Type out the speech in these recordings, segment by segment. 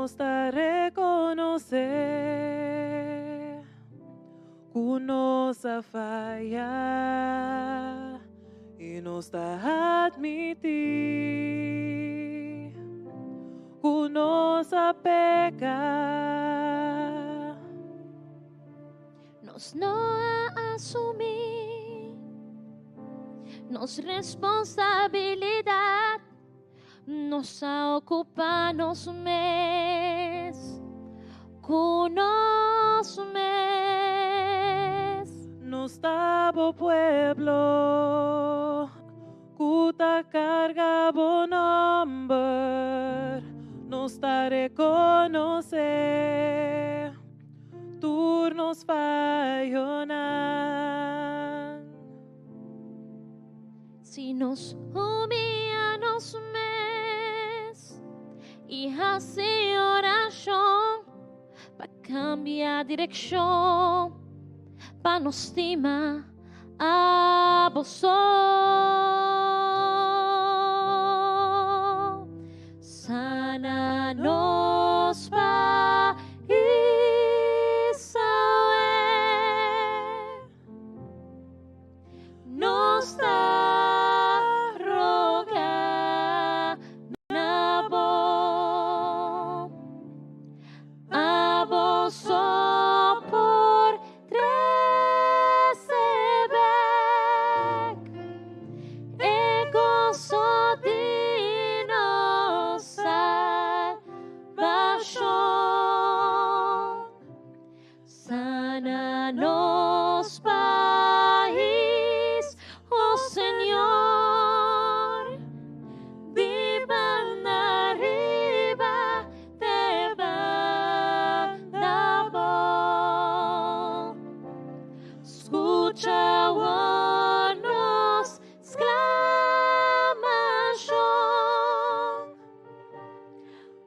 Nos ta rekonosé ku nos a faya i nos ta atmití ku nos a peka. Nos no a asumí nos responsabilidat. Nos a okupá nos mes ku nos mes. Nos ta bo pueblo ku ta karga bo nòmber. Nos ta rekonosé tur nos fayonan. Si nos humia nos mes i hasi orashon pa kambia direkshon, pa nos stima abo so. Sana nos pais awe. Nos ta roga na bo, abo so por trese bek e goso di nos salbashon. Sana nos pais, oh Señor, di banda riba te banda abou. Skucha awor nos sklamashon,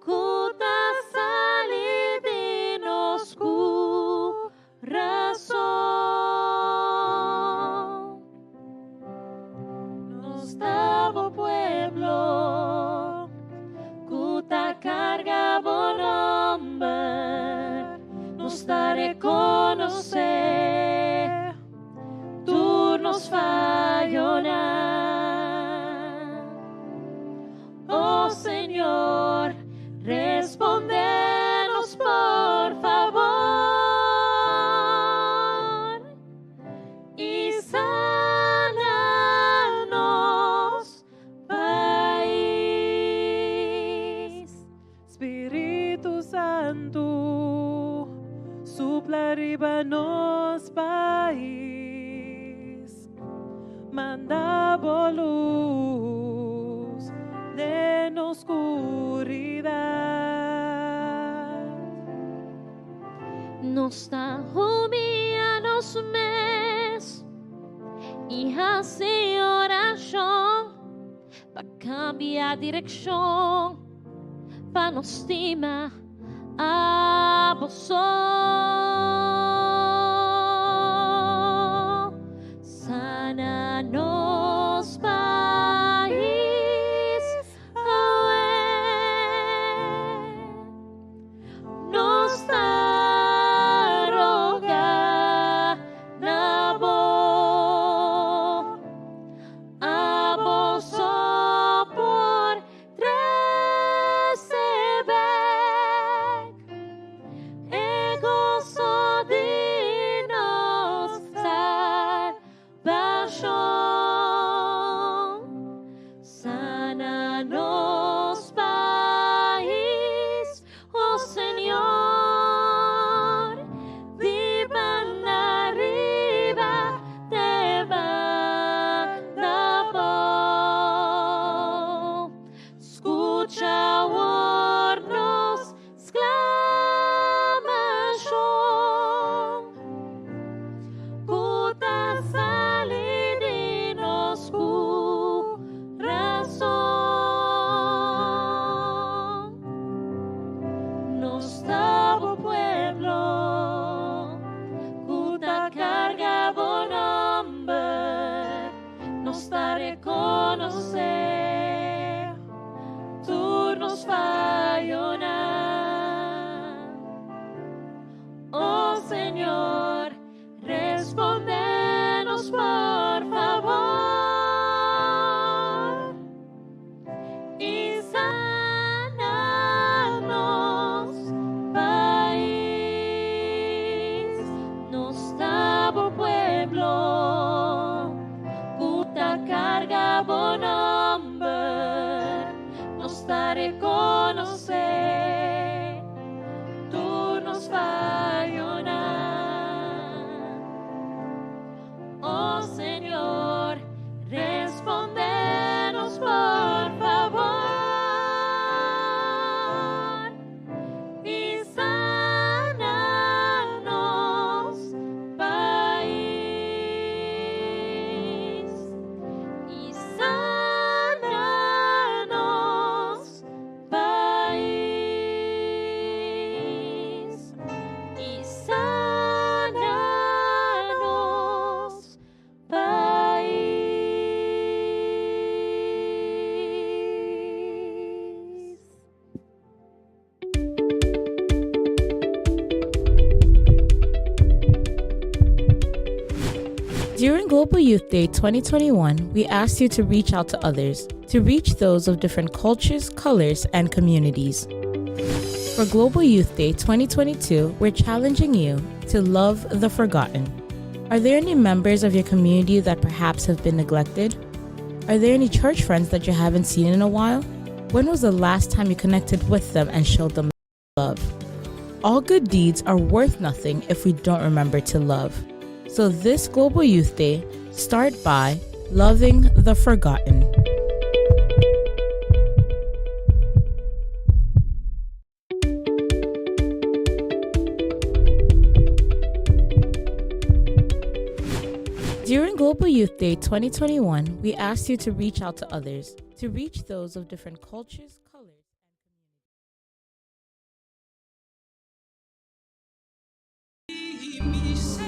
ku ta sali di nos kurason. Nos ta bo pueblo ku ta karga bo nòmber. Nos ta rekonosé tur nos fayonan. Oh Señor, respondénos por favor i sana nos pais. Spiritu Santu, supla riba nos pais. Manda bo lus den oskuridat. Nos ta humia nos mes i hasi orashon pa kambia direkshon, pa nos stima abo so. Sana nos pais awe. Nos ta roga na bo, abo so por trese bek e goso di nos salbashon. Sana nos pais, oh Señor, di banda riba te banda abou. Skucha awor nos sklamashon, ku ta sali di nos kurason. Nos ta bo pueblo ku ta karga bo nòmber. Nos ta rekonosé tur nos fayonan. bo nòmber nos ta rekonosé tur nos fayonan. O Señor, respondénos por favor i sana nos pais. I sana nos pais. I sana nos pais. During Global Youth Day 2021, we asked you to reach out to others, to reach those of different cultures, colors, and communities. For Global Youth Day 2022, we're challenging you to love the forgotten. Are there any members of your community that perhaps have been neglected? Are there any church friends that you haven't seen in a while? When was the last time you connected with them and showed them love? All good deeds are worth nothing if we don't remember to love. So, this Global Youth Day, start by loving the forgotten. During Global Youth Day 2021, we asked you to reach out to others, to reach those of different cultures, colors, and communities.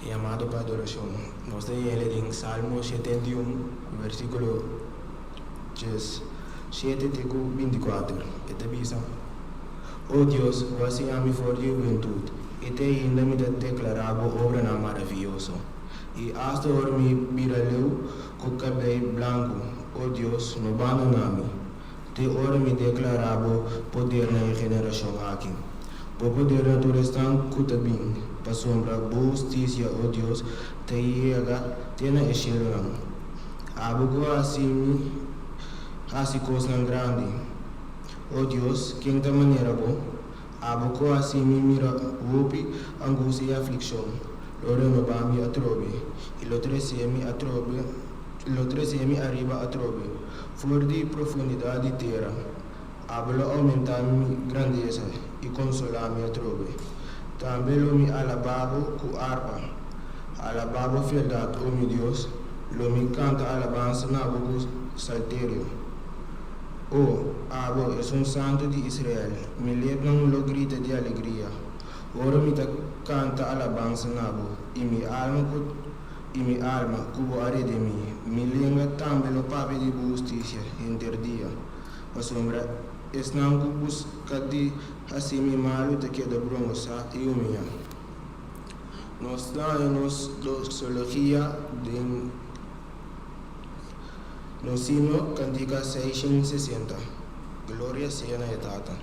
Yamado pa adorashon. Nos ta yele den Salmo 71, versíkulo 7 te ku 24. E ta bisa: O Dios, Bo a siña mi for di hubentut, i te ainda mi ta deklará Bo obranan maravioso. I asta ora mi bira leu ku kabei blanku, o Dios, no bandoná mi, te ora mi deklará Bo poder na e generashon aki. Bo poder na tur esnan ku ta bin, pasobra Bo hustisia, o Dios, ta yega te na e shelunan. Abo ku hasi mi hasi kosnan grandi. O Dios, ken ta manera Bo? Abo ku hasi mi mira hopi angustia i aflikshon, lo renobá mi atrobe, i lo trese mi atrobe, lo trese mi ariba atrobe, for di profundidat di tera. Abo lo oumentá mi grandesa i konsolá mi atrobe. Tambe lo mi alabá Bo ku arpa. Alabá Bo fieldat, o mi Dios, lo mi kanta alabansa na Bo ku salterio. O, Abo, esun Santu di Israel, mi lepnan lo grita di alegria ora mi ta kanta alabansa na Bo, i mi alma ku i mi alma ku Bo a redemí. Mi lenga tambe lo papia di Bo hustisia henter dia, pasobra. Esnan ku buska di hasi mi malu ta keda brongosá i humiyá. Nos ta haña nos doxologia den nos himno Kantika 660, Gloria sea na e Tata.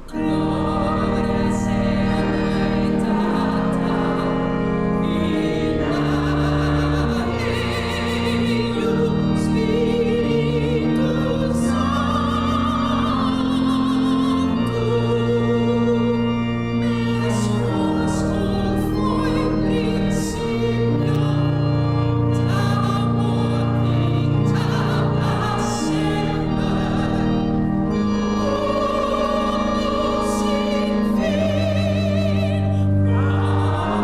Gloria sea na e Tata, i na e Yu, Spiritu Santu, meskos ku fo'i prinsipio, ta awor i ta pa semper, mundu sin fin. Amèn.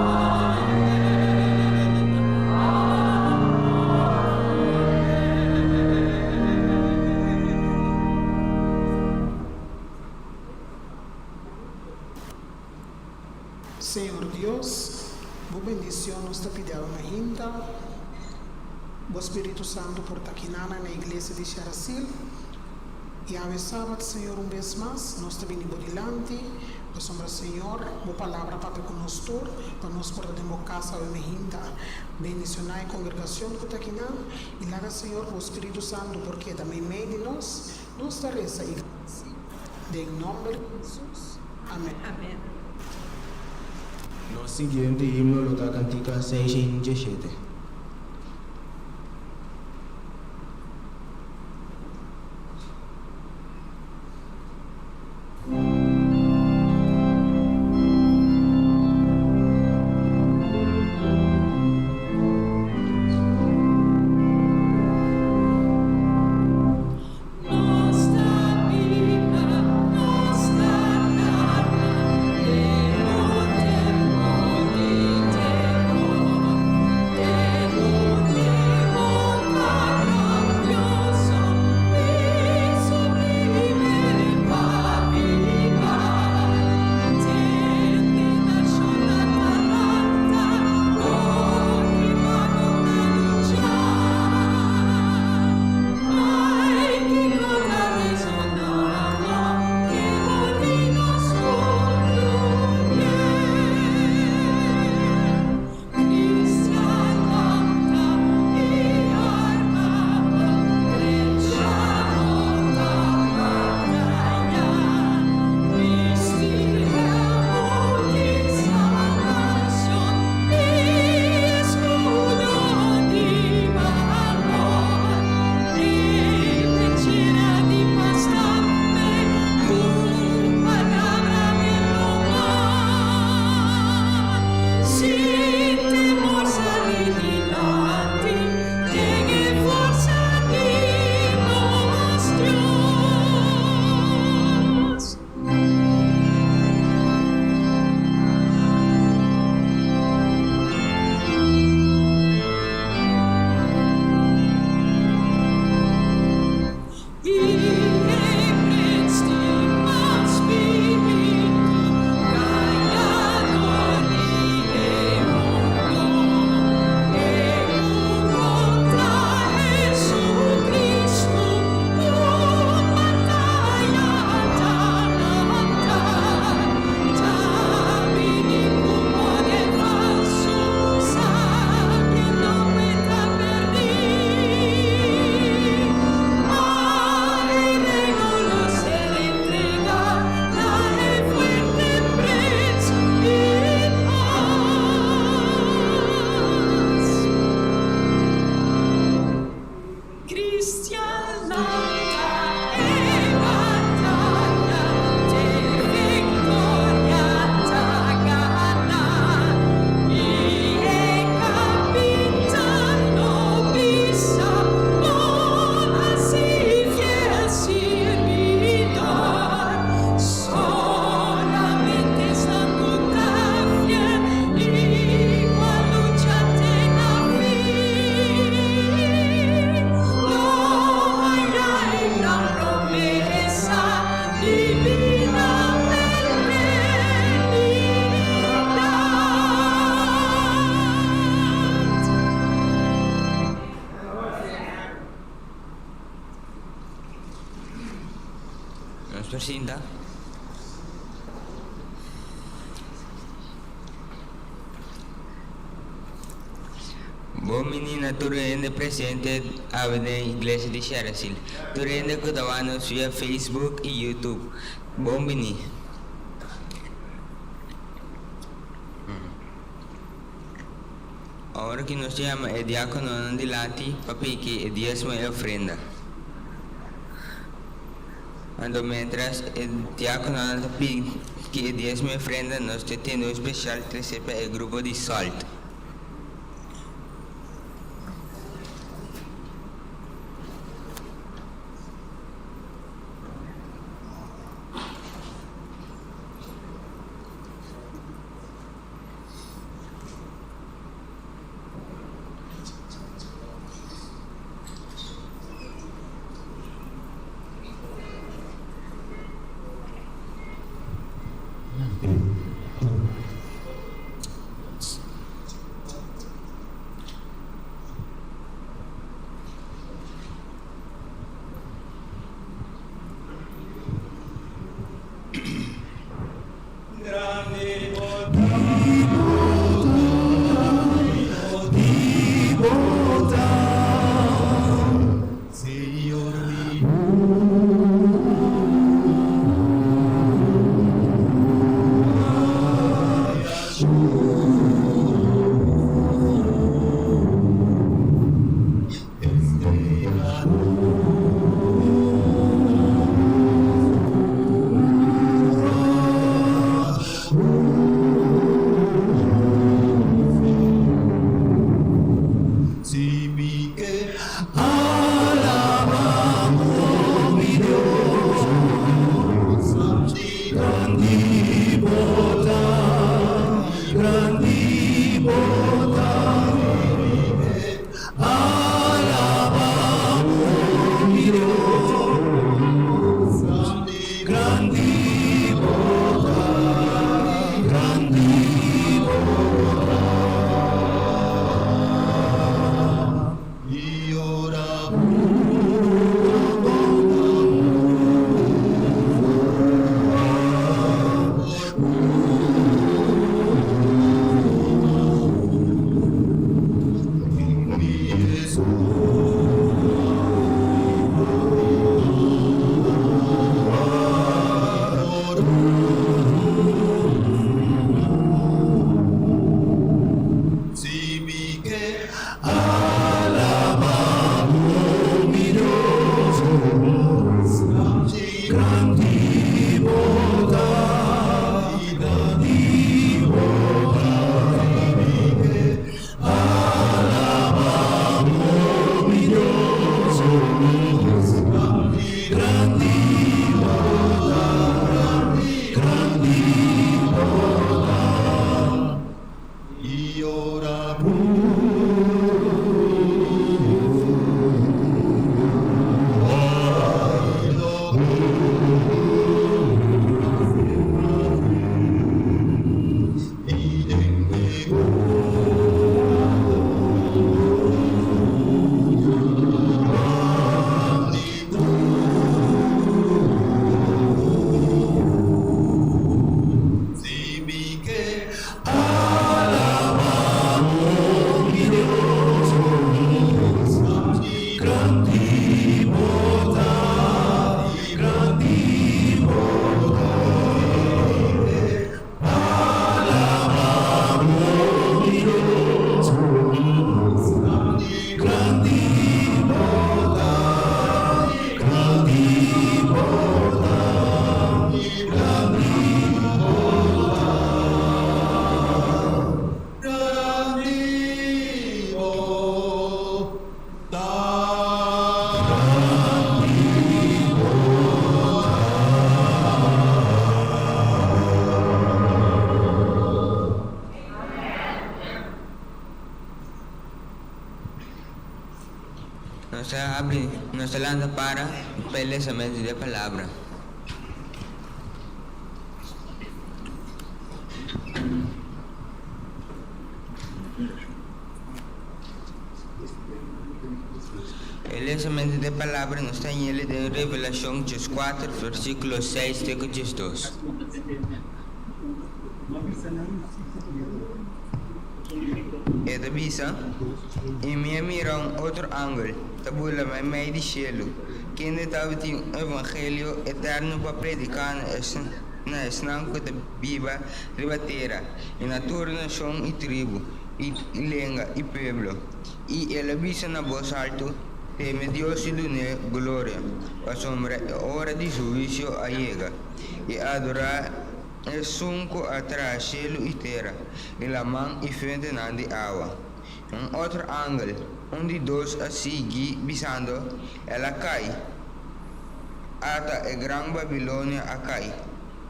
Señor Dios, bo bendicion nos ta pidi awe mainta. Bo Spiritu Santo por ta kinana na Iglesia di Sharasil. I awe Sabat, Señor, un bes mas nos ta bini bo dilanti, pasobra, Señor, bo Palabra papia ku nos tur, pa nos por ta den bo kas awe mainta. Bendicioná e congregacion cu ta akinan y laga Señor bo Spiritu Santo por keda meimei di nos. Nos ta reza y gradici den nomber di Jesus. Amen. Amen. Nos siguiente himno lo ta Cantica 617. Nos ta biba, nos ta kana den un tempu di teror. Nos por sinta. Bon bini na tur hende presente awe den Iglesia di Sherasil. Tur hende ku ta wak nos via Facebook i YouTube. Bon bini. Ora ki nos yama e diakononan dilanti pa piki e diesmo i ofrenda. Anto mientras e diakononan ta piki e diesmo i ofrenda, nos ta tende un spesial trese pa e grupo di Salt. Nos ta habri, nos ta lanta para pa e lesamentu di e Palabra. E lesamentu di e Palabra nos ta hañ'el den Revelashon 14, versíkulo 6 te ku 12. E ta bisa, I mi a mira un otro angel ta bula meimei di shelu, kende tabatin un evangelio eterno pa prediká na esnan ku ta biba riba tera, i na tur nashon i tribu i lenga i pueblo. I el a bisa na bos haltu, Teme Dios i dun'é gloria, pasobra e ora di su huisio a yega, i adorá Esun ku a traha shelu i tera, i laman i fuentenan di awa. Un otro angel, un di dos a sigui bisando, El a kai! Ata, e gran Babilonia a kai!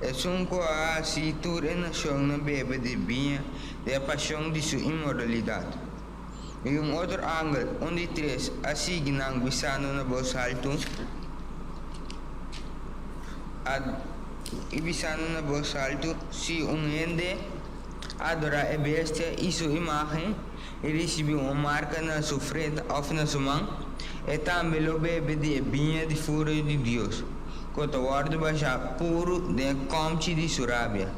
Esun ku a hasi tur e nashonnan bebe di biña di e pashon di su inmoralidat. I un otro angel, un di tres, a sigui nan bisando na bos haltu, A i bisando na bos haltu, Si un hende adorá e bestia i su imágen i risibí un marka na su frenta òf na su man, e tambe lo bebe di e biña di furia di Dios, ku ta wòrdu bashá puru den e kòmchi di su rabia.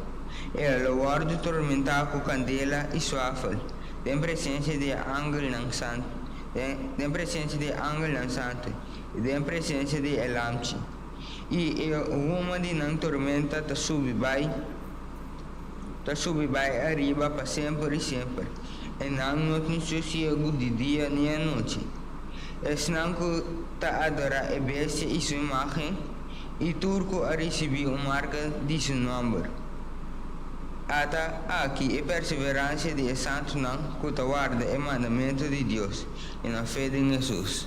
E lo wòrdu tormentá ku kandela i suafel den presensia di e angelnan santu, den presensia di e angelnan santu i den presensia di e Lamchi. I e huma di nan tormenta ta subi bai, ta subi bai ariba pa semper i semper, i nan no tin sosiegu di dia ni anochi. Esnan ku ta adorá e bestia i su imágen, i tur ku a risibí un marka di su nòmber. Ata aki e perseveransia di e santunan ku ta warda e mandamentu di Dios i nan fe den Hesus.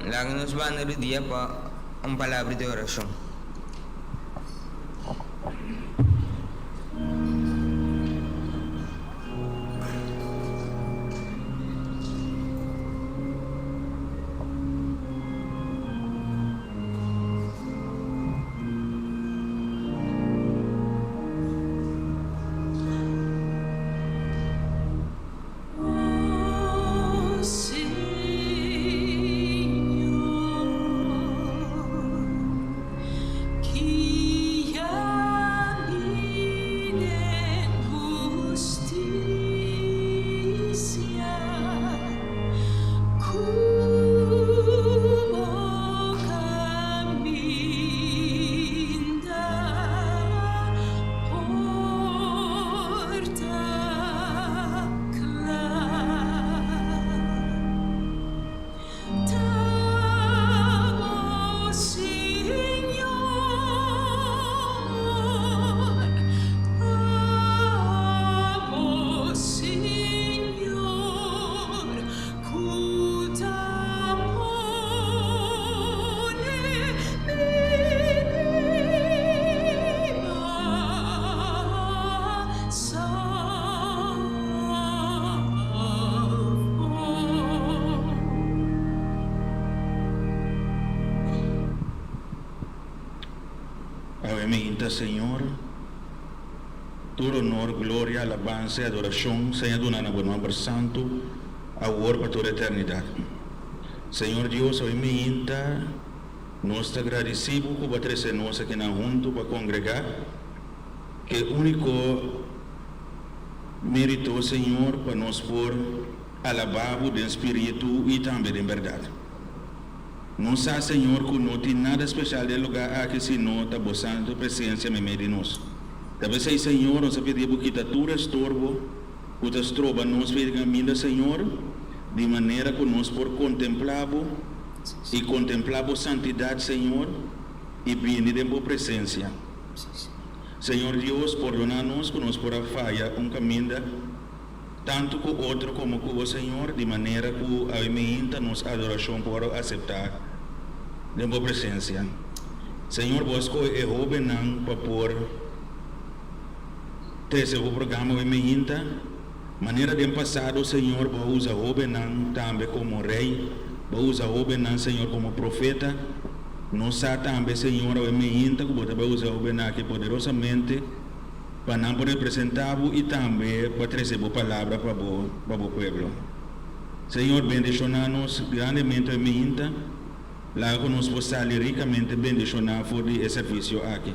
Laga nos banda rudia pa un palabra di orashon. O Señor, guia mi den hustisia, ku bo kaminda por ta kla. Ta bo, Señor, abo, Señor, ku ta pone mi biba salvo. Awe mi-inta Señor, tur honor, gloria, alabansa i adorashon sea duna na bo nomber santu, awor pa tur eternidat. Señor Dios, awe mi-inta nos ta gradisí bo ku bo a trese nos akinan huntu pa kongregá. E úniko mérito, Señor, pa nos por alabá bo den spiritu i tambe den bèrdat. Nos sa, Señor, ku no tin nada speshal den e lugá aki sino ta bo santu presensia meimei di nos. Ta p'esei, Señor, nos a pidi bo kita tur estorbo ku ta stroba nos pa e kaminda, Señor, di manera ku nos por kontemplá bo i kontemplá bo santidat, Señor, i bini den bo presensia. Señor Dios, pordoná nos ku nos por a faya un kaminda, tantu ku otro komo ku bo, Señor, di manera ku awe meinta nos adorashon por wòrdu aseptá den bo presensia. Señor, bo a skohe e hóbennan pa por trese bo programa awe meinta. Manera den pasado, Señor, bo a usa hóbennan tambe komo rei, bo a usa hóbennan, Señor, komo profeta. Nos sa tambe, Señor, awe meinta ku bo ta bai usa hóbennan aki poderosamente pa nan por representá bo i tambe pa trese bo palabra pa bo pa bo pueblo. Señor, bendishoná nos grandemente awe mainta. Laga ku nos por sali rikamente bendishoná for di e servisio aki.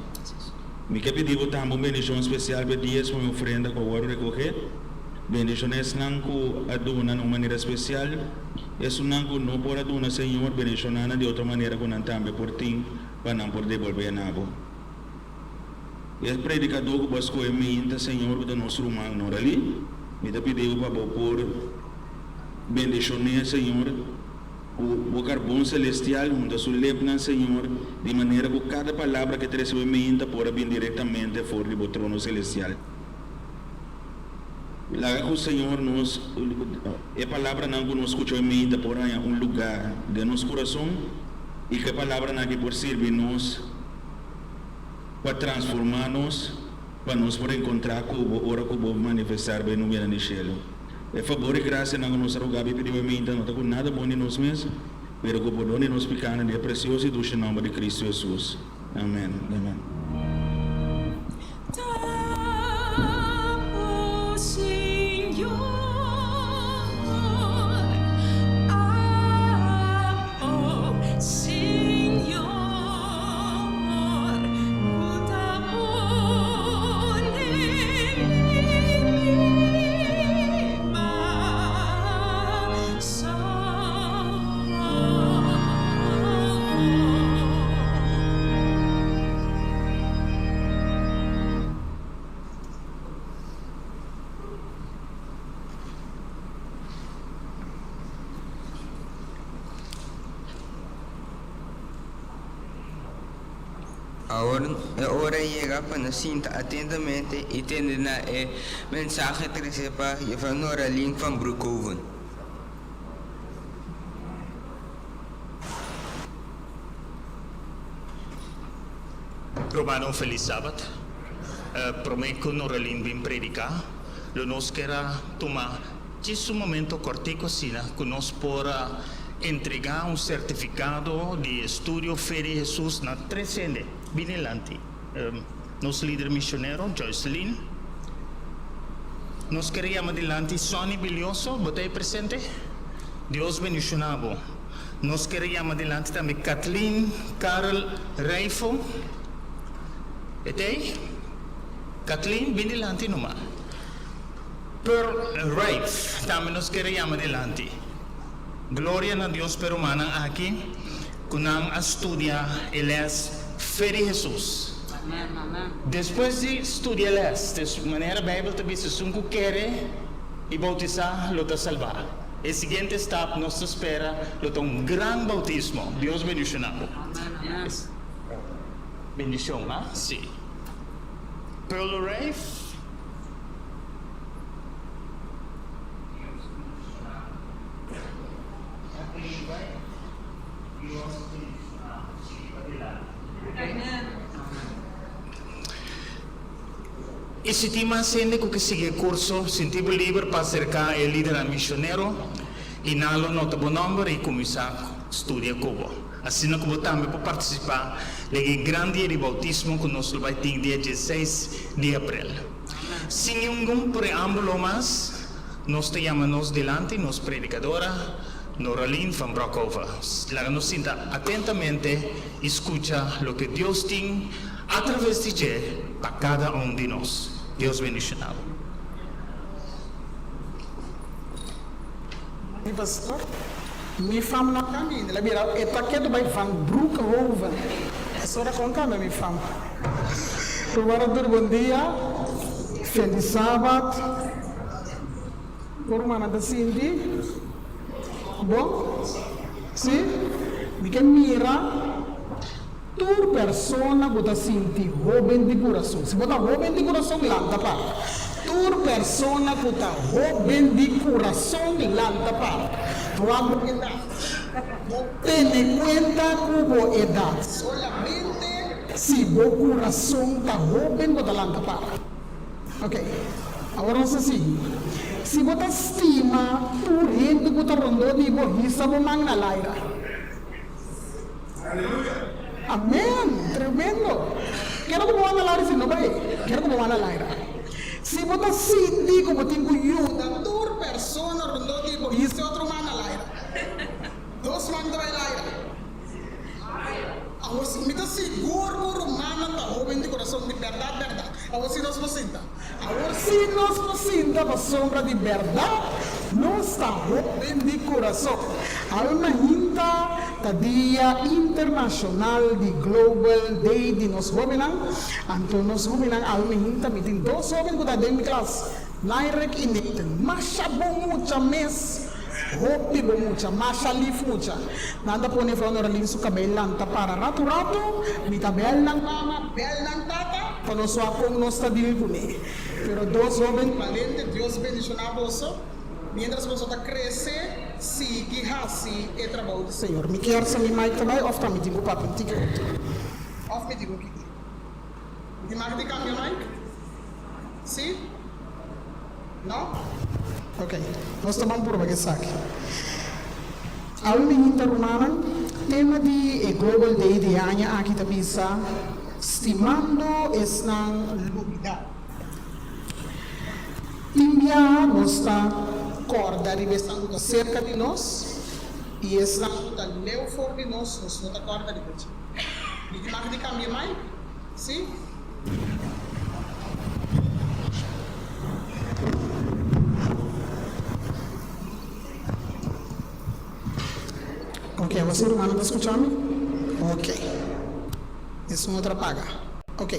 Mi ke pidi bo tambe un bendishon spesial pa e diesmo i ofrenda ku a wòrdu rekohé. Bendishoná esnan ku a duna na un manera spesial. Esunnan ku no por a duna, Señor, bendishoná nan di otro manera ku nan tambe por tin pa nan por debolbé na bo. E predikadó ku bo a skohe mainta, Señor, ku ta nos ruman Noralí, mi ta pidi bo pa bo por bendishon'é, Señor. Ku bo karbon selestial hunta su lepnan, Señor, di manera ku kada palabra ke trese bo meinta por a bin direktamente for di bo trono selestial. Laga ku, Señor, nos, e palabranan ku nos skucha e meinta por haña un lugá den nos kurason i ku e palabranan aki por sirbi nos pa transformá nos pa nos por enkontrá ku bo ora ku bo manifestá riba e nubianan di shelu. E fabor i grasianan ku nos a rogá i pidi bo minta no ta ku nada bon di nos mes, pero ku pordon di nos pikánan di e presioso i dushi nòmber di Kristu Hesus. Amèn. Amèn. Awor e ora a yega pa nos sinta atentamente i tende na e mensahe tresé pa Juffrouw Noralien van Broekhoven. Rumannan un felis sabat. Promé ku Noralien bin prediká, lo nos ker a tuma djis un momento kòrtiku asina ku nos por a entregá un sertifikado di estudio Fe di Hesus na tres hende. Bini lanti. Nos lider misionero, Joycelyn. Nos ker yama dilanti Sonny Bilioso, bo ta ei presente? Dios bendishoná bo. Nos ker yama dilanti tambe Kathleen Karel Rijfel. E ta ei? Kathleen, bin dilanti numa. Pearl Rijf, tambe nos ker yama dilanti. Gloria na Dios p'e rumannan aki ku nan a studia e lès Fe di Hesus. Despues di studia e lès, des manera Beibel ta bisa esun ku kere i boutisá lo ta salbá. E siguiente stap nos ta spera lo ta un gran boutismo. Dios bendishoná bo. Bendishon, ha? Sí. Pearl Rijf. I si tin mas hende ku ke sigui e kurso, sinti bo liber pa aserká e lidernan misionero i nan lo nota bo nòmber i kuminsá studia ku bo. Asina ku bo tambe por partisipá den e gran dia di boutismo ku nos lo bai tin dia dieseis di aprel. Sin ningun preámbulo mas, nos ta yama nos dilanti nos predikadora, Noralyn van Broekhoven. Laga nos sinta atentamente i skucha loke Dios tin atraves di dje pa kada un di nos. Dios bendishoná bo. Mi pastor, mi fam no cambia ainda, el a bira e ta ketu bay van Broekhoven. Es ora con cambia mi fam. Ruman tur bon dia, feliz sabat. Bo rumannan ta sinti bon? Si? Mi ke mira tur persona ku ta sinti hóben di kurason. Si bo ta hóben di kurason, lanta para. Tur persona ku ta hóben di kurason, lanta para. Wak bo edat. No tene kuenta ku bo edat. Solamente si bo kurason ta hóben bo ta lanta para. Ok, awor nos ta sigui. Si bo ta stima tur hende ku ta rondó di bo, hisa bo man na laira. Amén! Tremendo! Kero ku bo man na laira si no bai? Kero ku bo man na laira. Si bo ta sinti ku bo tin ku yuda tur. persona rondó di bo, hisa e otro man na laira. Dos man ta bai laira. Awor si mi ta sigur ku rumannan ta hóben di kurason di bèrdat bèrdat. Awor si nos por sinta. Awor si nos por sinta pasobra di bèrdat nos ta hóben di kurason. Alma hinta ta dia internashonal di Global Day di nos hóbennan. Anto nos hóbennan alma hinta mi tin dos hóben ku ta den mi klas, Nairek i Nathan. Masha bon mucha mes. Hopi bo mucha, masha lif mucha. Nan ta pone Frau Noralin su kabei lanta para ratu ratu, mi ta bel nan mama, bel nan tata, pa nos wak kon nos ta dil kuné. Pero dos hoben balente, Dios bendishoná boso, mientras boso ta krese, sigui hasi e trabou di Señor. Mi kier sa mi mic ta bai of ta mi tin ku papia un tiki otro? Of mi tin ku kiti? Mi tin mag di kambia mic? Si? No? Ok, nos ta ban purba esaki. Awe mi hinta rumannan, tema di e Global Day di e aña aki ta bisa Stimando esnan lubidá. Tin biaha nos ta kòrda riba esnan ku ta serka di nos i esnan ku ta leu for di nos, nos no ta kòrda riba dje. Mi tin mag di kambia mic? Si? Ok, awor si rumannan ta skucha mi? Ok. Esun otro a paga. Ok.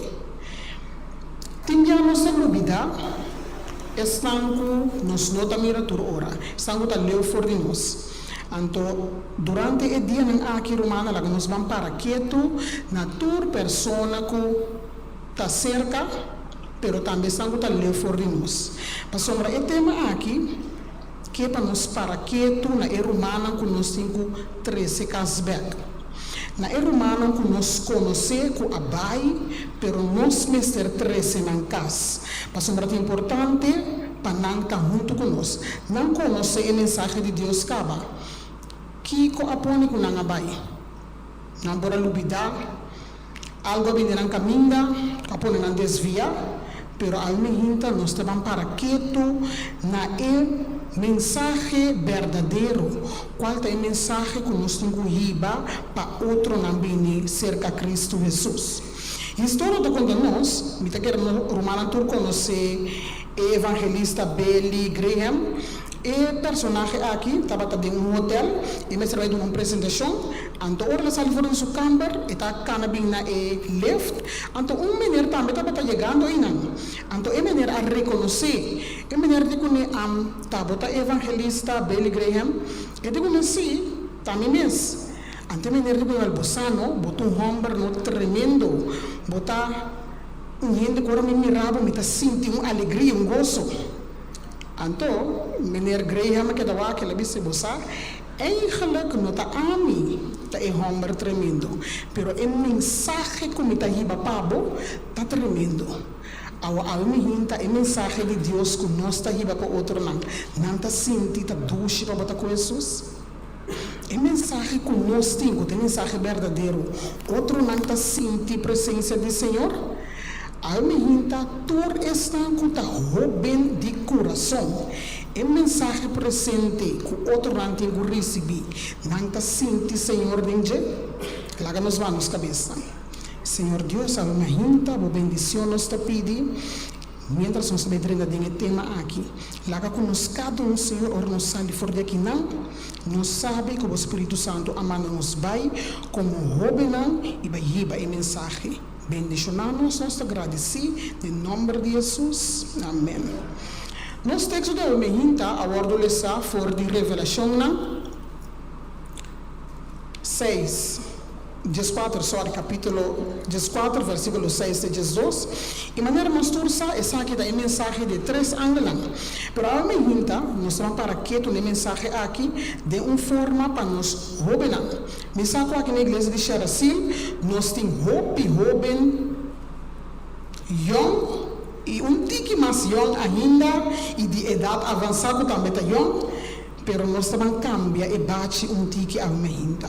Tin bia nos ta lubida esnan ku nos no ta mira tur ora, esnan ku ta leu for di nos. Anto, durante e dianan aki, rumannan, laga nos ban para ketu na tur persona ku ta serka, pero tambe esnan ku ta leu for di nos. Pasobra e tema aki ke pa nos para ketu na e rumannan ku nos tin ku trese kas bèk, na e rumannan ku nos konosé ku a bai, pero nos mester trese nan kas. Pasobra ta importante. Pa nan ta huntu ku nos. Nan konosé e mensahe di Dios kaba. Kiko a pone ku nan a bai? Nan por a lubidá. Algu a bini nan kaminda ku a pone nan desviá. Pero almehinta nos ta ban para ketu na e mensahe berdadero, kual ta e mensahe ku nos tin ku hiba pa otronan bini serka Kristu Hesus. Historia ta konta nos, mi ta kere no rumannan tur konosé e evangelista Billy Graham. E personahe aki tabata den un hotel, e mester bai duna un presentashon, anto ora el a sali for di su kamber, e ta kana bin na e lift, anto un meneer tambe tabata yegando einan. Anto e meneer a rekonosé, e meneer di kuné, Am, ta bo ta evangelista Billy Graham? E di kuné, Sí, ta mi mes. Ante meneer di Buñuel, bo sa no, bo ta un homber no tremendo, bo ta un hende cu ora mi mira bo mi ta sinti un alegria, un goso. Anto, meneer Graham a keda wak, el a bisa, bo sa, eigenlijk no ta ami ta e homber tremendo, pero e mensahe cu mi ta hiba pa bo ta tremendo. Awa awe mi hinta e mensahe di Dios cu nos ta hiba pa otronan, nan ta sinti ta dushi pa bo ta cu Hesus? E mensahe ku nos tin, ku ta e mensahe berdadero, otronan ta sinti presensia di Señor? Al mi hinta tur esnan ku ta hóben di kurason, e mensahe presente ku otronan tin ku risibí, nan ta sinti Señor den dje? Laga nos baha nos kabesnan. Señor Dios, awe mi a hinta, bo bendicion nos ta pidi. Miéntras nos ta bai drenta den e tema aki, laga ku nos kada un, Señor, ora nos sali for di akinan, nos sabi ku bo Spiritu Santu a manda nos bai komo hóbennan i bai hiba e mensahe. Bendishoná nos, nos ta gradisí den nòmber di Hesus. Amèn. Nos teksto di awe mehinta a wòrdu lesá for di Revelashonnan seis. 14, sorry, capítulo 14, versículo 6 te 12. I manera nos tur sa, esaki ta e mensahe di e tres angelnan. Pero awe mi hinta, nos ta ban para ketu na e mensahe aki den un forma pa nos hóbennan. Mi sa ku aki na iglesia di Sherasil nos tin hopi hóben yòn i un tiki mas yòn ainda i di edat avansá ku tambe ta yòn, pero nos ta ban kambia e bachi un tiki awe mi hinta.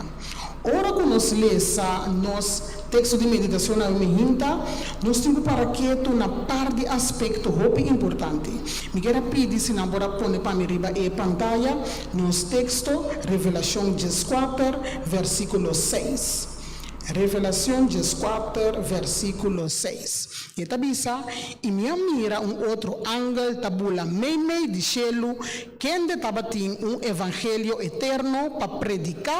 Ora ku nos lesa nos teksto di meditashon awe mihinta, nos tin ku para ketu na par di aspekto hopi importante. Mi kier a pidi si nan por a pone pa mi riba e pantaya nos teksto, Revelashon 14, versíkulo 6. Revelacion 14, versiculo 6. E ta bisa, I mi a mira un otro angel ta bula meimei di shelu, kende tabatin un evangelio eterno pa prediká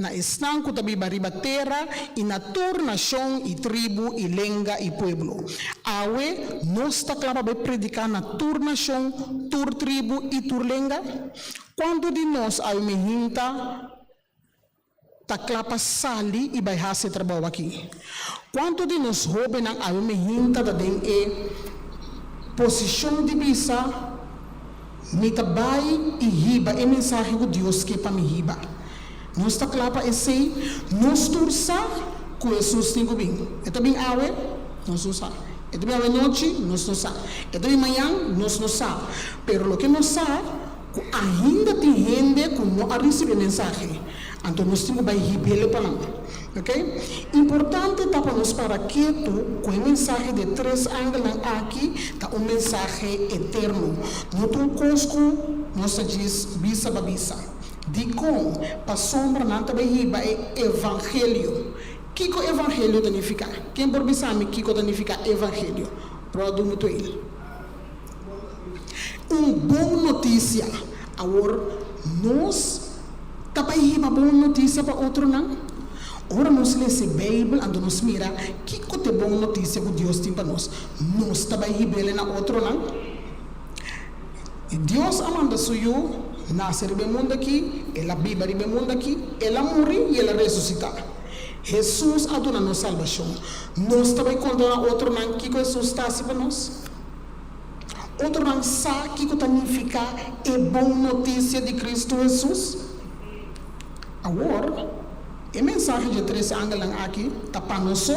na esnan ku ta biba riba tera i na tur nashon i tribu i lenga i pueblo. Awe nos ta kla pa bai prediká na tur nashon, tur tribu i tur lenga? Kuantu di nos awe mihinta ta kla pa sali i bai hasi e trabou aki. Kuantu di nos hóbennan awe mehinta ta den e posishon di bisa, Mi ta bai i hiba e mensahe ku Dios ke pa mi hiba? Nos ta kla pa esei? Nos tur sa ku Hesus tin ku bin. E ta bin awe? Nos no sa. E ta bin awe nochi? Nos no sa. E ta bin mañan? Nos no sa. Pero loke nos sa, Ku ainda tin hende ku no a risibí e mensahe, anto nos tin ku bai hib'el pa nan. Ok? Importante ta pa nos para ketu ku e mensahe di e tres angelnan aki ta un mensahe eterno, no ta un kos ku nos ta djis bisa pa bisa. Dikon? Pasobra nan ta bai hiba e evangelio. Kiko evangelio ta nifiká? Ken por bisa mi kiko ta nifiká evangelio? Ròdu Mutueel. Un bon notisia. Awor nos ta bai hiba bon notisia pa otronan? Ora nos lesa e Beibel, anto nos mira kiko ta e bon notisia ku Dios tin pa nos. Nos ta bai hib'el na otronan? Dios a manda su Yu nase riba e mundu akí, el a biba riba e mundu akí, el a muri i el a resusitá. Hesus a duna nos salbashon. Nos ta bai konta na otronan kiko Hesus ta hasi pa nos? Otronan sa kiko ta nifiká e bon notisia di Kristu Hesus? Awor, e mensahe dje tres angelnan aki ta pa nos so?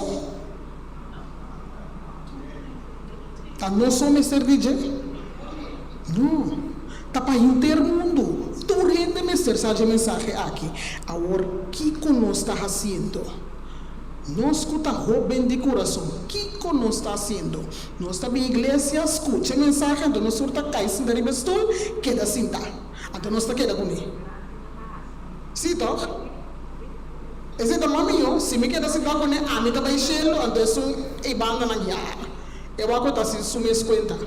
Ta nos so mester di dje? No, ta pa henter mundu. Tur hende mester sa dje mensahe aki. Awor, kiko nos ta hasiendo? Nos ku ta hóben di kurason, kiko nos ta hasiendo? Nos ta bin iglesia, skucha e mensahe, anto nos tur ta kai sinta riba e stul, keda sintá. Anto nos ta keda kuné. Sí, tòg? Esei ta mas mihó. Si mi keda sintá kuné, ami ta bai shelu, anto esun ei bandanan ya. E wak ta hasi su mes kuenta.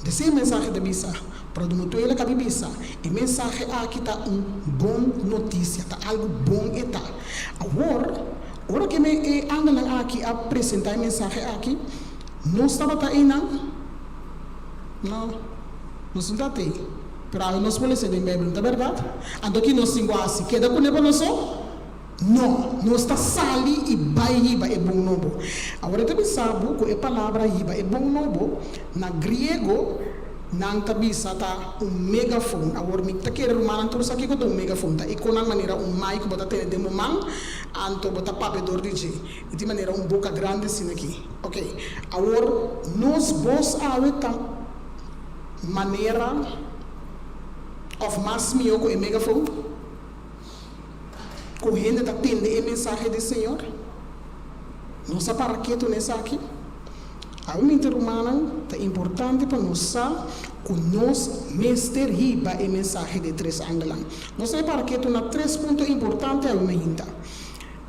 Desi e mensahe ta bisa, Pero di mutuela kabi bisa, e mensahe aki ta un bon notisia, ta algu bon e ta. Awor, ora ku e angelnan aki a presentá e mensahe aki, nos tabata einan? No, nos no tabata ei. Pero awe nos por lesa den Beibel, no ta bèrdat? Anto ki nos tin ku hasi? Keda kuné pa nos so? No, nos ta sali i bai hiba e bon nobo. Awor e ta bisa bo ku e palabra hiba e bon nobo, na griego nan ta bisa ta un megafon. Awor mi ta kere rumannan tur sa kiko ta un megafon. Ta ikonan manera un mic ku bo ta tene den bo man, anto bo ta papia dor di dje. E tin manera un boka grandi asina aki. Ok, awor nos bos awe ta manera òf mas mihó ku e megafon? Ku hende ta tende e mensahe di Señor? Nos a para ketu na esaki? Awe minta rumannan, ta importante pa nos sa ku nos mester hiba e mensahe di e tres angelnan. Nos a para ketu na tres punto importante awe mainta.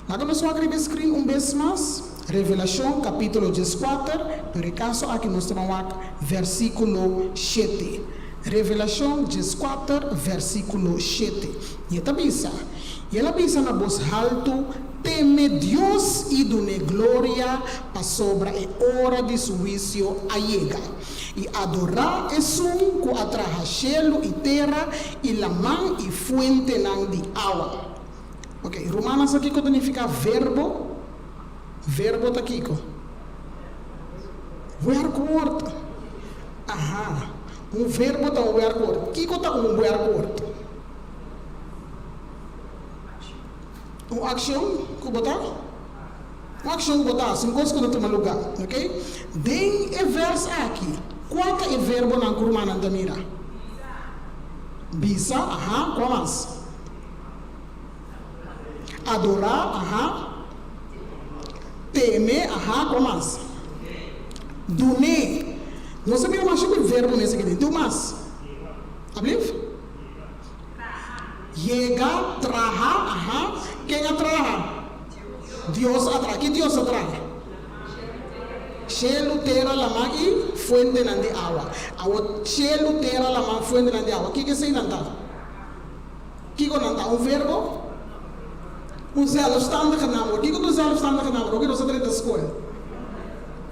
Laga nos wak riba e screen un bes mas, Revelashon kapítulo 14, pero e kaso aki nos ta ban wak versíkulo 7. Revelashon 14, versíkulo 7. I e ta bisa, I el a bisa na bos haltu, Teme Dios i dun'é gloria, pasobra e ora di su huisio a yega. I adorá esun ku a traha shelu i tera i laman i fuentenan di awa. Ok, rumannan sa kiko ta nifiká verbo? Verbo ta kiko? Werkwoord. Aha, un verbo ta un werkwoord. Kiko ta un werkwoord? Un akshon ku bo ta? Un akshon ku bo ta hasi, un kos ku ta tuma lugá. Ok, den e vèrs aki, kua ta e verbonan ku rumannan ta mira? Bisa. Aha, kua mas? Adorá, aha. Teme, aha. Kua mas? Dun'é. Nos a mira masha ku e verbo mes aki den. Tin un mas? Ablief? Yega, traha, aha. Ken a traha? Dios a traha. Ki Dios a traha? Shelu, tera, laman i fuentenan di awa. Awor, shelu, tera, laman, fuentenan di awa, kiko eseinan ta? Kiko nan ta? Un verbo? Un zelfstandige naamwoord. Kiko ta un zelfstandige naamwoord? Oke, nos a drenta skol.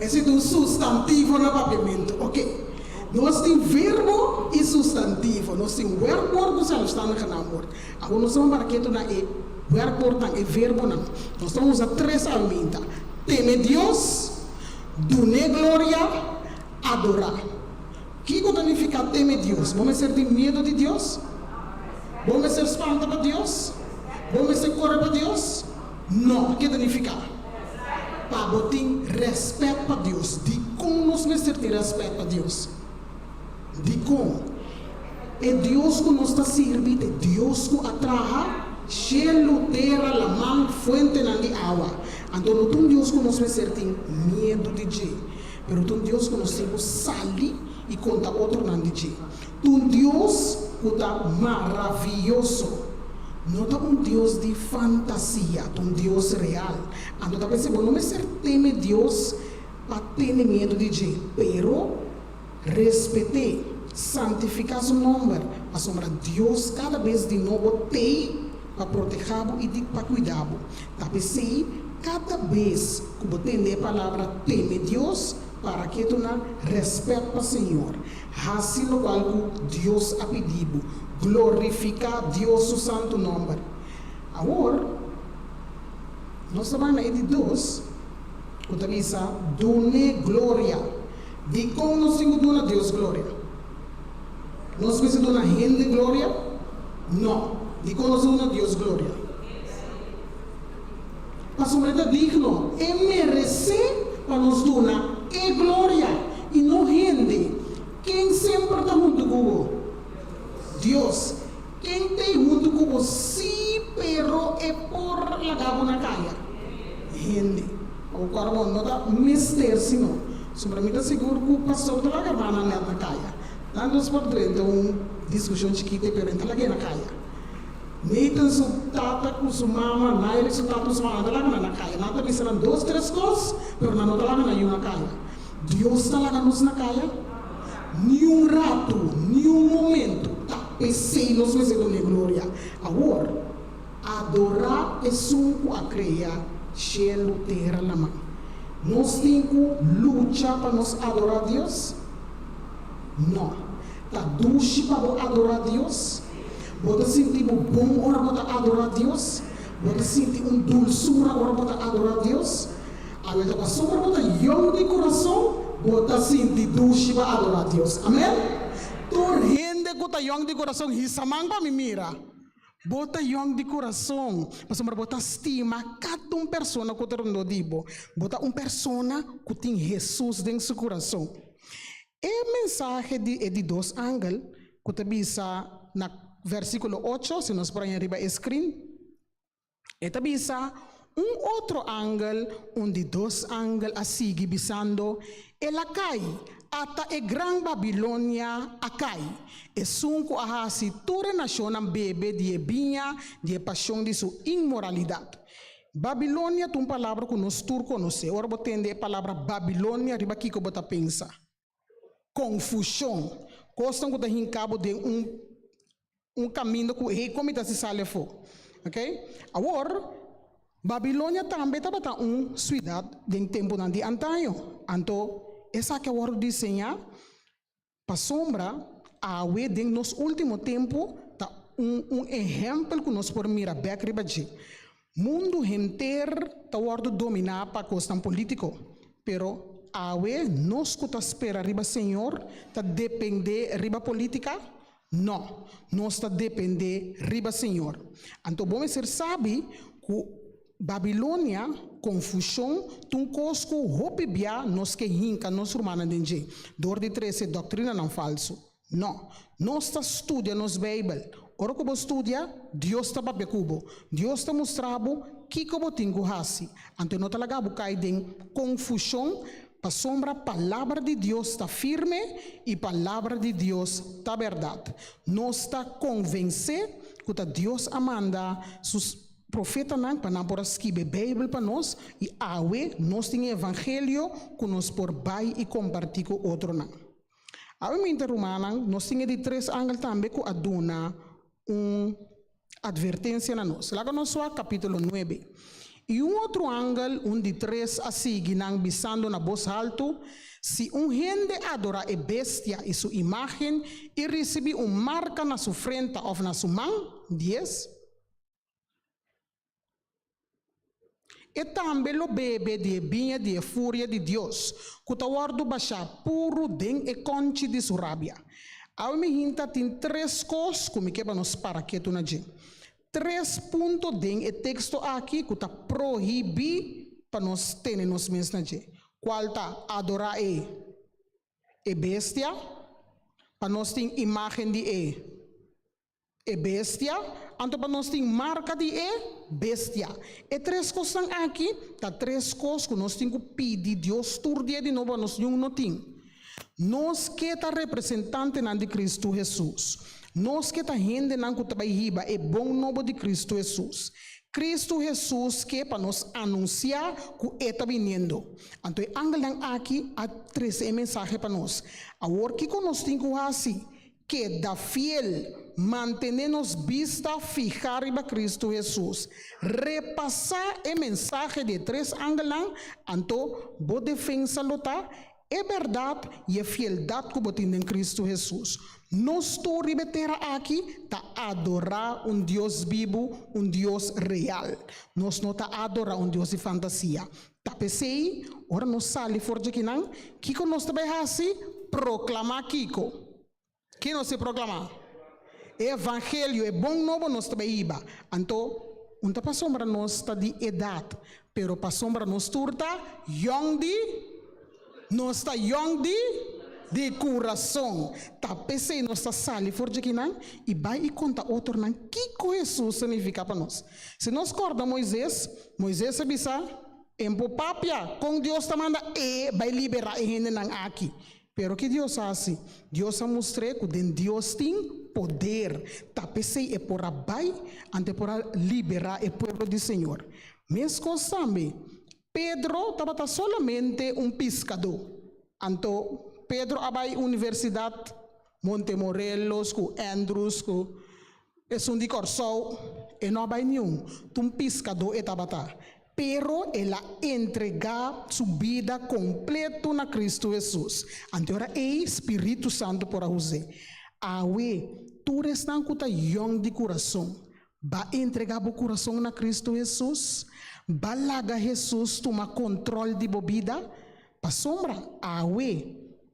Esei ta un sustantivo na papiamentu. Oke. Nos tin verbo i sustantivo. Nos tin werkwoord ku zelfstandige naamwoord. Awor nos ta ban para ketu na e werkwoordnan, e verbonan. Nos ta usa tres alminta, teme Dios, dun'é gloria, adorá. Kiko ta nifiká teme Dios? Bo mester tin miedu di Dios? Bo mester spanta pa Dios? Bo mester kore pa Dios? No. Ke ta nifiká? Pa bo tin rèspèt pa Dios. Dikon nos mester tin rèspèt pa Dios? Dikon? E Dios ku nos ta sirbi ta e Dios ku a traha shelu, tera, laman, fuentenan di awa. Anto no ta un Dios ku nos mester tin miedu di dje, pero ta un Dios ku nos tin ku sali i konta otronan di dje. Ta un Dios ku ta maravioso. No ta un Dios di fantasia, ta un Dios real. Anto ta p'esei bo no mester teme Dios pa tene miedu di dje, pero Respet'é, santifiká su nòmber, pasobra Dios kada bes di nobo t'ei pa protehá bo i di pa kuidá bo. Ta p'esei, kada bes ku bo tende e palabra teme Dios, para ketu na rèspèt pa Señor. Hasi lokual ku Dios a pidi bo. Glorifiká Dios su santu nòmber. Awor, nos ta bai na e di dos, ku ta bisa, Dun'é gloria. Dikon nos tin ku duna Dios gloria? Nos mester duna hende gloria? No. Dikon nos ta duna Dios gloria? Pasobra e ta digno, e meresé pa nos duna e gloria i no hende. Ken semper ta huntu ku bo? Dios. Ken t'ei huntu ku bo? Sí, pero e por laga bo na kaya. Hende. Awor bo no ta mester sino. Sobra mi ta sigur ku pastor ta laga hermana nèt na kaya. Nan nos por drenta un diskushon chikito pero e ta lag'é na kaya. Nathan su tata ku su mama, Nairi su tata ku su mama nan ta laga nan na kaya. Nan ta bisa nan dos tres kos pero nan no ta laga nan yu na kaya. Dios ta laga nos na kaya? Niun ratu, niun momentu. Ta p'esei nos mester dun'é gloria. Awor, adorá esun ku a krea shelu, tera, laman. Nos tin ku lucha pa nos adorá Dios? No. Ta dushi pa bo adorá Dios? Bo ta sinti bo bon ora bo ta adorá Dios? Bo ta sinti un dulsura ora bo ta adorá Dios? Awe ta pasobra bo ta yong di kurason, bo ta sinti dushi pa adorá Dios. Amen? Tur hende ku ta yong di kurason, hisa man pa mi mira. Bo ta yong di kurason pasobra bo ta stima kada un persona ku ta rondó di bo. Bo ta un persona ku tin Hesus den su kurason. E mensahe di e di dos angel ku ta bisa na versíkulo ocho, si nos por haña riba e skrin, E ta bisa, Un otro angel, un di dos angel a sigui bisando, El a kai, ata e gran Babilonia a kai, esun ku a hasi tur e nashonnan bebe di e biña di e pashon di su inmoralidat. Babilonia ta un palabra ku nos tur konosé. Ora bo tende e palabra Babilonia, riba kiko bo ta pensa? Konfushon, kosnan ku ta hinka bo den un un kaminda ku hey kon mi ta hasi sali afó. Oke, awor Babilonia tambe tabata un siudat den tempunan di antaño, anto esaki a wòrdu diseñá pasobra awe den nos último tempu ta un un ehèmpel ku nos por mira bèk riba dje. Mundu henter ta wòrdu dominá pa kosnan polítiko, pero awe nos ku ta spera riba Señor ta dependé riba polítika? No, nos ta dependé riba Señor. Anto bo mester sabi ku Babilonia, konfushon, ta un kos ku hopi bia nos ke hinka nos rumannan den dje dor di trese doktrinanan falsu. No, nos ta studia nos Beibel. Ora ku bo studia, Dios ta papia ku bo. Dios ta mustra bo kiko bo tin ku hasi. Anto e no ta laga bo kai den konfushon, pasobra Palabra di Dios ta firme i Palabra di Dios ta bèrdat. Nos ta konvensé ku ta Dios a manda su profetanan pa nan por a skibi e Beibel pa nos, i awe nos tin e evangelio ku nos por bai i kompartí ku otronan. Awe minta rumannan, nos tin e di tres angel tambe ku a duna un advertensia na nos. Laga nos wak kapítulo nuebe. I un otro angel, un di tres, a sigui nan bisando na bos haltu, Si un hende adorá e bestia i su imágen i risibí un marka na su frenta òf na su man, dies, E tambe lo bebe di e biña di e furia di Dios, ku ta wòrdu bashá puru den e kònchi di su rabia. Awe mi hinta tin tres kos ku mi ke pa nos para ketu na dje. Tres punto den e teksto aki ku ta prohibí pa nos tene nos mes na dje, kual ta adorá e e bestia, pa nos tin imágen di e. E bestia, anto pa nos tin marka di e bestia. E tres kosnan aki ta tres kos ku nos tin ku pidi Dios tur dia di nobo pa nos niun no tin. Nos ke ta representantenan di Kristu Hesus. Nos ke ta hendenan ku ta bai hiba e bon nobo di Kristu Hesus. Kristu Hesus ke pa nos anunsiá ku e ta biniendo. Anto e angelnan aki a trese e mensahe pa nos. Awor kiko nos tin ku hasi? Keda fiel, mantené nos bista fihá riba Kristu Hesus. Repasá e mensahe di e tres angelnan, anto bo defensa lo ta e bèrdat i e fieldat ku bo tin den Kristu Hesus. Nos tur riba e tera aki ta adorá un Dios bibu, un Dios real. Nos no ta adorá un Dios di fantasia. Ta p'esei, ora nos sali for djakinan, kiko nos ta bai hasi? Proklamá kiko? Ke nos ta proklamá? E evangelio, e bon nobo nos ta bai hiba. Anto, un ta pasobra nos ta di edat, pero pasobra nos tur ta yòn di, nos ta yòn di, di kurason. Ta p'esei nos ta sali for djakinan i bai i konta otronan kiko Hesus ta nifiká pa nos. Si nos kòrda Moises, Moises a bisa, En por papia kon Dios ta manda e bai liberá e hendenan aki. Pero ki Dios a hasi? Dios a mustr'é ku den Dios tin poder. Ta p'esei e por a bai, anto e por a liberá e pueblo di Señor. Meskos tambe, Pedro tabata solamente un piskadó. Anto Pedro a bai universidat Montemorelos ku Andrews ku esun di Kòrsou, e no a bai niun. Ta un piskadó e tabata. Pero el a entregá su bida kompleto na Kristu Hesus. Anto e ora ei Spiritu Santu por a us'é. Awe, tur esnan ku ta yòn di kurason, ba entregá bo kurason na Kristu Hesus? Ba laga Hesus tuma kontròl di bo bida? Pasobra awe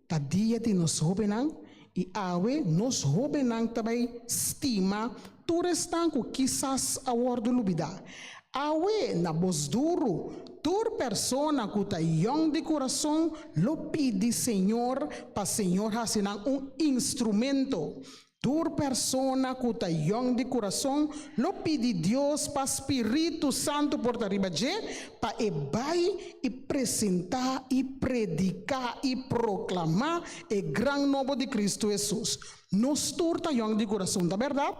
ta dia di nos hóbennan i awe nos hóbennan ta bai stima tur esnan ku kisas a wòrdu lubidá. Awe na bos duru, tur persona ku ta yòn di kurason lo pidi Señor pa Señor hasi nan un instrumento. Tur persona ku ta yòn di kurason lo pidi Dios pa spiritu santu por ta riba dje pa e bai i presentá i prediká i proklamá e gran nobo di Kristu Hesus. Nos tur ta yòn di kurason, ta bèrdat?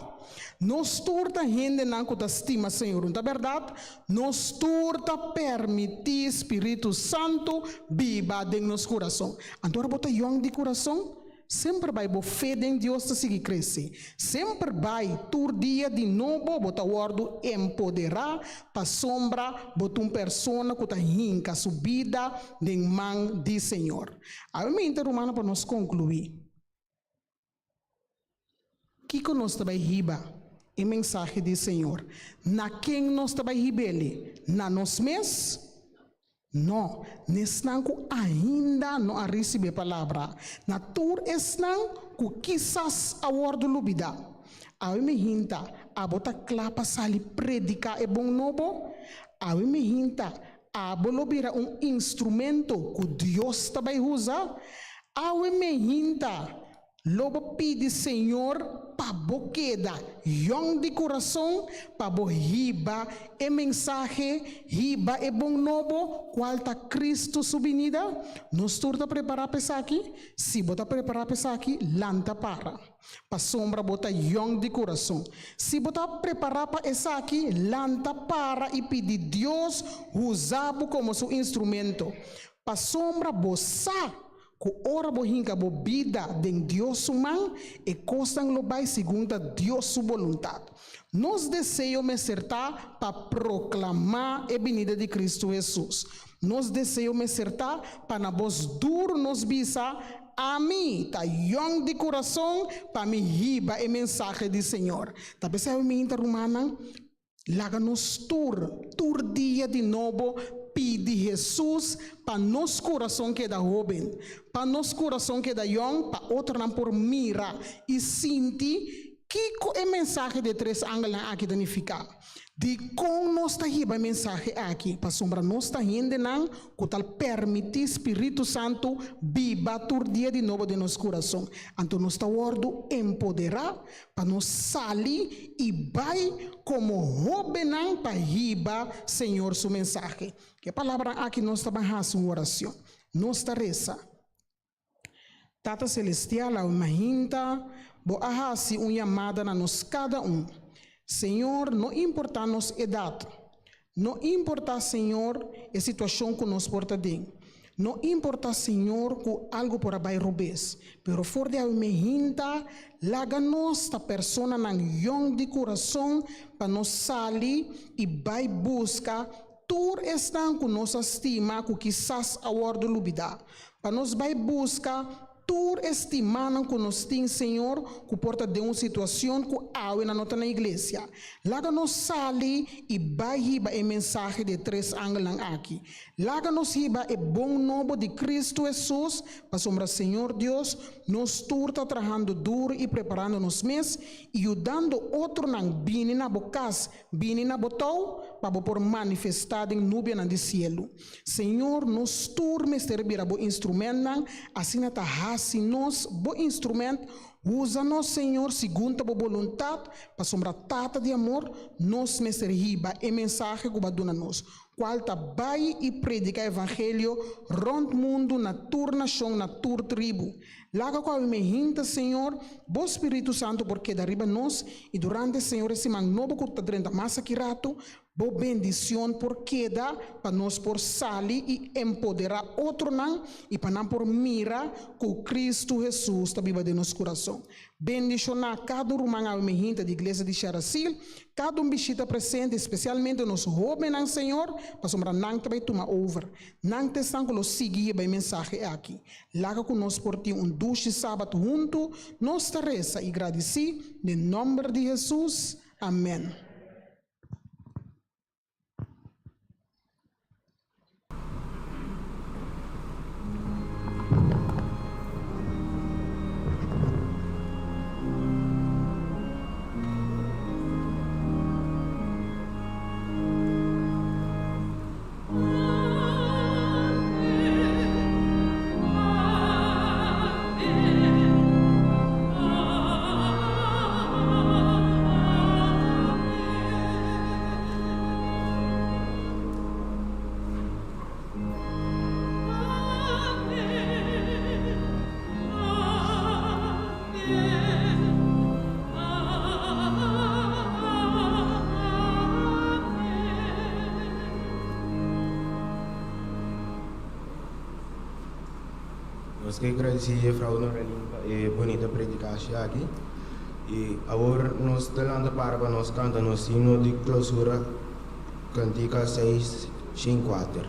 Nos tur ta hendenan ku ta stima Señor, un ta bèrdat? Nos tur ta permití spiritu santu biba den nos kurason. Anto ora bo ta yòn di kurason, Semper bai bo fe den Dios ta sigui krese. Semper bai tur dia di nobo bo ta wòrdu empoderá pasobra bo ta un persona ku ta hinka su bida den man di Señor. Awe mente rumannan pa nos konkluí. Kiko nos ta bai hiba e mensahe di Señor? Na ken nos ta bai hib'el? Na nos mes? No, n'esnan ku ainda no a risibí e palabra, na tur esnan ku kisas a wòrdu lubidá. Awe mi hinta, abo ta kla pa sali prediká e bon nobo? Awe mi hinta, abo lo bira un instrumento ku Dios ta bai usa? Awe mi hinta, lo bo pidi Señor. pa bo keda yòn di kurason pa bo hiba e mensahe, hiba e bon nobo, kual ta Kristu su binida? Nos tur ta prepará pa esaki? Si bo ta prepará pa esaki, lanta para. Pasobra bo ta yòn di kurason. Si bo ta prepará pa esaki, lanta para i pidi Dios usa bo komo su instrumento. Pasobra bo sa ku ora bo hinka bo bida den Dios su man, e kosnan lo bai segun ta Dios su boluntat. Nos deseo mester ta pa proklamá e binida di Kristu Hesus. Nos deseo mester ta pa na bos duru nos bisa, Ami ta yòn di kurason pa mi hiba e mensahe di Señor. Ta p'esei mi ta rumannan, laga nos tur, tur dia di nobo pidi Hesus pa nos kurason keda hóben, pa nos kurason keda yòn, pa otronan por mira i sinti kiko e mensahe di e tres angelnan aki ta nifiká. Dikon nos ta hiba e mensahe aki? Pasobra nos ta hendenan ku ta permití Spiritu Santu biba tur dia di nobo den nos kurason. Anto nos ta wòrdu empoderá pa nos sali i bai komo hóbennan pa hiba Señor su mensahe. Ku e palabranan aki nos ta ban hasi un orashon. Nos ta resa. Tata Celestial, awe mainta Bo a hasi un yamada na nos kada un. Señor, no importá nos edat, no importá, Señor, e situashon ku nos por ta den, no importá, Señor, ku algu por a bai robes, pero for di awe mainta, laga nos ta personanan yòn di kurason pa nos sali i bai buska tur esnan ku nos a stima ku kisas a wòrdu lubidá. Pa nos bai buska tur e stimanan ku nos tin, Señor, ku por ta den un situacion ku awe nan no ta na iglesia. Laga nos sali i bai hiba e mensahe di e tres angelnan aki. Laga nos hiba e bon nobo di Cristo Hesus, pasobra, Señor Dios, nos tur ta trahando duru i preparando nos mes i yudando otronan bini na bo kas, bini na bo tou, pa bo por manifestá den nubianan di cielu. Señor, nos tur mester bira bo instrumentnan, asina ta hasi nos bo instrument, usa nos, Señor, segun ta bo boluntat, pasobra Tata di amor, nos mester hiba e mensahe ku bo a duna nos, kual ta bai i prediká evangelio rònt mundu na tur nashon, na tur tribu. Laga ku awe mehinta, Señor, bo Spiritu Santu por keda riba nos, i durante, Señor, e siman nobo ku ta drenta mas aki ratu, Bo bendicion por keda pa nos por sali i empoderá otronan i pa nan por mira ku Cristo Hesus ta biba den nos kurason. Bendishoná kada un ruman awe mehinta di Iglesia di Sharasil, kada un bishita presente, spesialmente nos hóbennan, Señor, pasobra nan ta bai tuma over. Nan ta esnan ku lo sigui hiba e mensahe aki. Laga ku nos por tin un dushi Sabat huntu, nos ta resa i gradisí den nòmber di Hesus. Amèn. Nos ke gradisí Jefrouw Norelin pa e bunita predikashi aki. I awor nos ta lanta para pa nos kanta nos himno di klousura, Kantika seis shin kuater.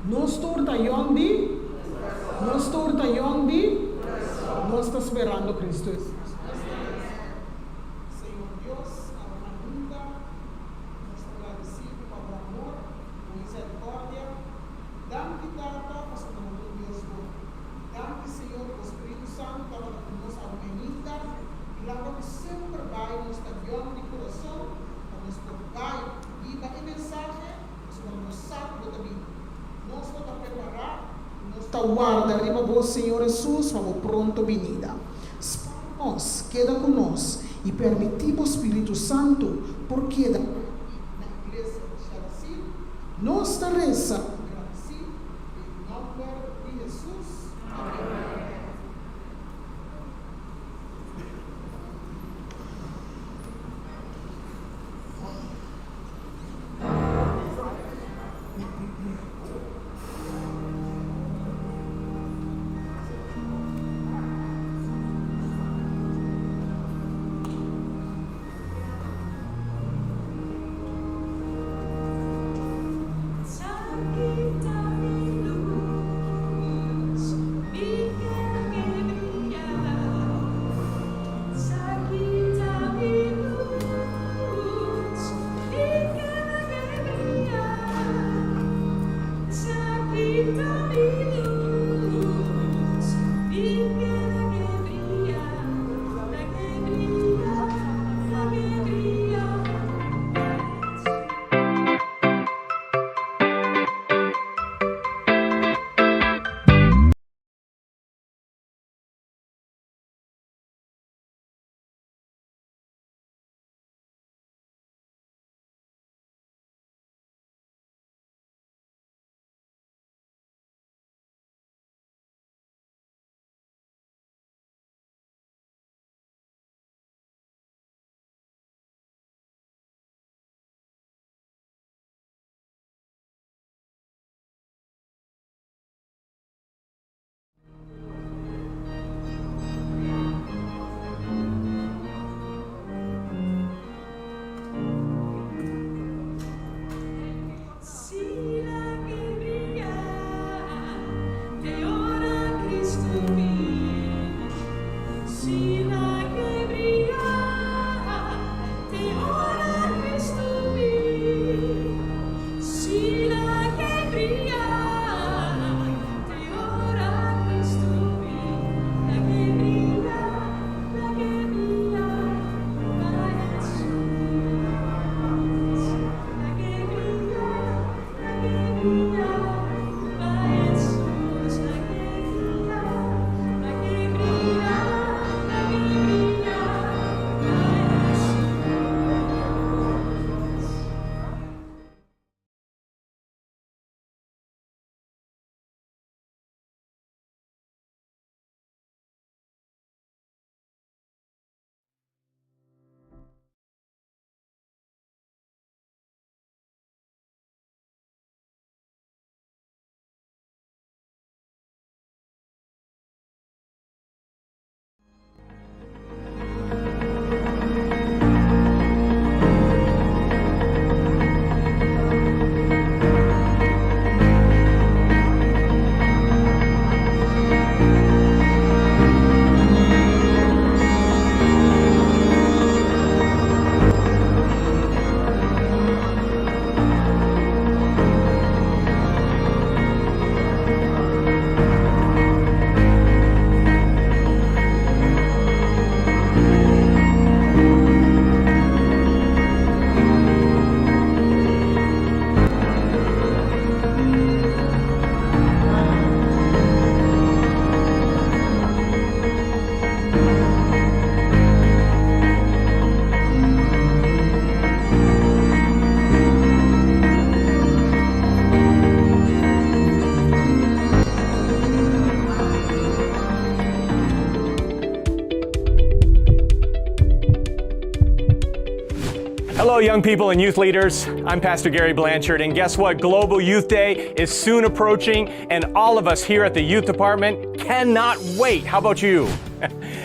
Nos tur ta yòn di? Nos tur ta yòn di? Nos ta sperando Cristo Jesus. Nos ta resa. Señor Dios, awe mainta nos ta gradecido pa bo amor, bo misericordia. Danki Tata pasobra bo ta un Dios bon. Danki Señor bo Spiritu Santo tabata cu nos awe mainta y laga cu semper bay nos ta yòn di curason pa nos por bay hiba e mensahe pasobra nos sa ku bo ta bini. Nos lo ta prepará i nos ta warda riba bo, Señor Hesus, pa bo pronto binida. Spar nos, keda ku nos i permití bo Spiritu Santu por keda aki na Iglesia di Sharasil. Nos ta resa i gradisí den nòmber di Hesus. Amèn. Hello, young people and youth leaders. I'm Pastor Gary Blanchard, and guess what? Global Youth Day is soon approaching, and all of us here at the Youth Department cannot wait. How about you?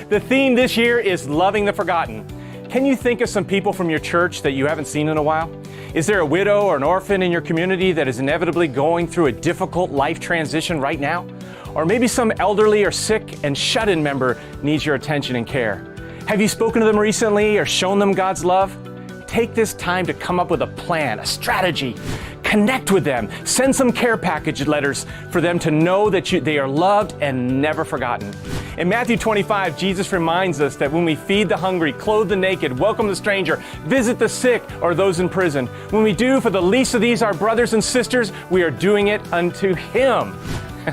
the theme this year is Loving the Forgotten. Can you think of some people from your church that you haven't seen in a while? Is there a widow or an orphan in your community that is inevitably going through a difficult life transition right now? Or maybe some elderly or sick and shut in member needs your attention and care. Have you spoken to them recently or shown them God's love? Take this time to come up with a plan, a strategy. Connect with them. Send some care package letters for them to know that they are loved and never forgotten. In Matthew 25, Jesus reminds us that when we feed the hungry, clothe the naked, welcome the stranger, visit the sick or those in prison, when we do for the least of these our brothers and sisters, we are doing it unto Him.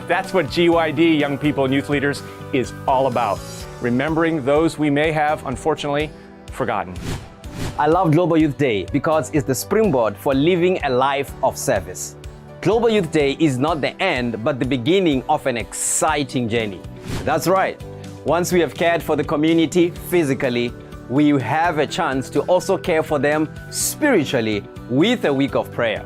That's what GYD, young people and youth leaders, is all about. Remembering those we may have, unfortunately, forgotten. I love Global Youth Day because it's the springboard for living a life of service. Global Youth Day is not the end, but the beginning of an exciting journey. That's right. Once we have cared for the community physically, we have a chance to also care for them spiritually with a week of prayer.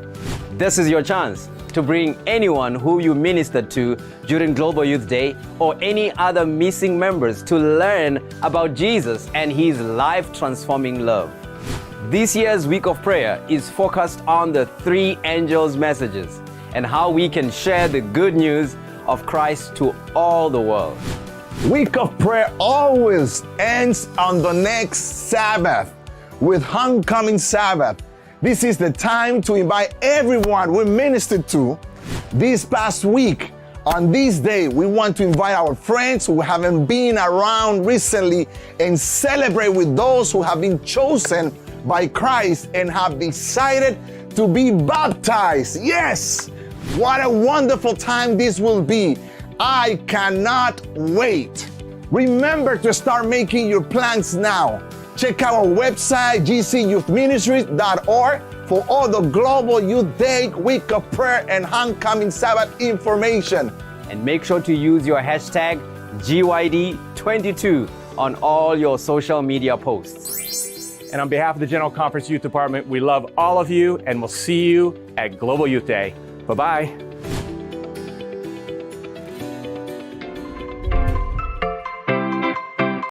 This is your chance to bring anyone who you ministered to during Global Youth Day or any other missing members to learn about Jesus and his life transforming love. This year's Week of Prayer is focused on the three angels' messages and how we can share the good news of Christ to all the world. Week of Prayer always ends on the next Sabbath with Homecoming Sabbath. This is the time to invite everyone we ministered to this past week. On this day, we want to invite our friends who haven't been around recently and celebrate with those who have been chosen by Christ and have decided to be baptized. Yes! What a wonderful time this will be. I cannot wait. Remember to start making your plans now. Check out our website, gcyouthministries.org, for all the Global Youth Day, Week of Prayer, and Homecoming Sabbath information. And make sure to use your hashtag GYD22 on all your social media posts. And on behalf of the General Conference Youth Department, we love all of you and we'll see you at Global Youth Day. Bye bye.